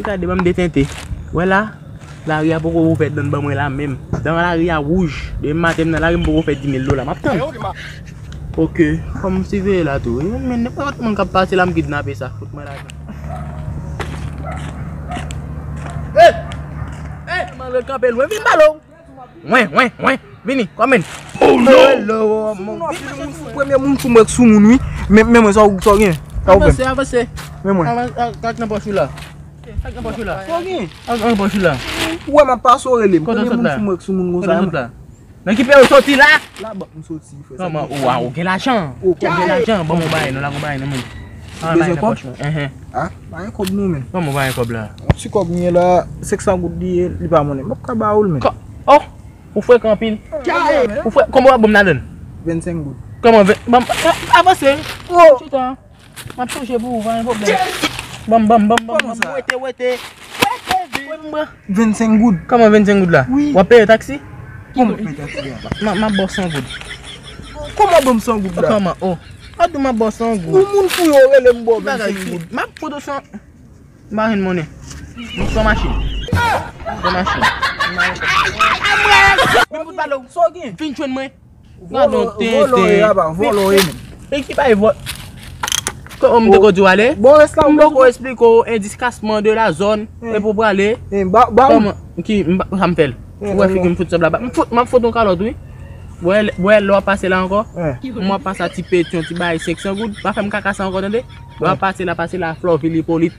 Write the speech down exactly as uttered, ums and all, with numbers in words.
Gade, ban m detente. Wè la, lari a poko ouvè dan ban mwen la menm. Dan lari a wouj. Depi maten m nan lari, m poko fè di mil dola. M ap tann. Ok, fò m siveye la tou wi. Men nenpòt moun k ap pase la, m kidnape sa. Fout mwen lajan. Hey! Hey! Malè kanpe lwen, vin balo. Wen, wen, wen. Vini, kòmen. Oh no! Hello, moun. Premye moun sou mwen k sou moun wi. Men men mwen sa w sa w gen. Sa w fè? Avanse, avanse. Men mwen. Avanse, a, gad nan pòch ou la. Gad nan pòch ou la. Sa w gen? Gad nan pòch ou la. Ou wè m ap pase w rele m. Kote w sot la? Premye moun sou mwen k sou moun konsa. Kote w sot la? Nan ki peyi w soti la? Labank m soti, frè. Kòman? Ou, a, ou gen lajan. Ou gen lajan. Ban m yon bagay non, la gon bagay non, men. Ou bezwen kòb? Enhen. A, pa gen kòb non, men. Kòman ou pa gen kòb la? Yon ti kòb m gen la, senk san goud li ye, li pa monnen. M p ap ka ba ou l, men. Kò-, oh! Ou frekan anpil. Ou fre-, kòman w ap ban m ladann? Vennsenk goud. Kòman ven-, ban m, a, avanse. Oh! Chita. M ap chanje pou ou, pa gen pwoblèm. Ban m, ban m, ban m, ban m, ban m. Wete, wete. Wete, vin. Vennsenk goud. Kòman vennsenk goud la? Wi. W ap peye taksi? Kòman peye taksi a? M a, m ap ba w san goud. Kòman ban m san goud la? Kòman? Oh. Ou di m ap ba w san goud. Ou moun fou yo rele m ba w vennsenk goud. M ap fout ou san. M pa jwenn monnen. M pran machin. M pran machin. Vin pou pale w. Sa w gen? Vin jwenn mwen. Vòlò, vòlò e apa, vòlò e menm. E ki bay vòlò? Kòman m te ko di w ale? Bon, rès la, m poko esplike w endis klasman de la zòn. E pou prale. Kòman? Ki, m pa, sa m fè l. Ou wè figi m fout sanble a ba. M fout, m ap fout yon kalòt, wi. Wè, wè, lè w ap pase la ankò. M ap pase a ti petyon, ti bay senk san goud. Pa fè m kaka sa ankò, tande? Lè w ap pase la, pase la, Flòvil Ipolit.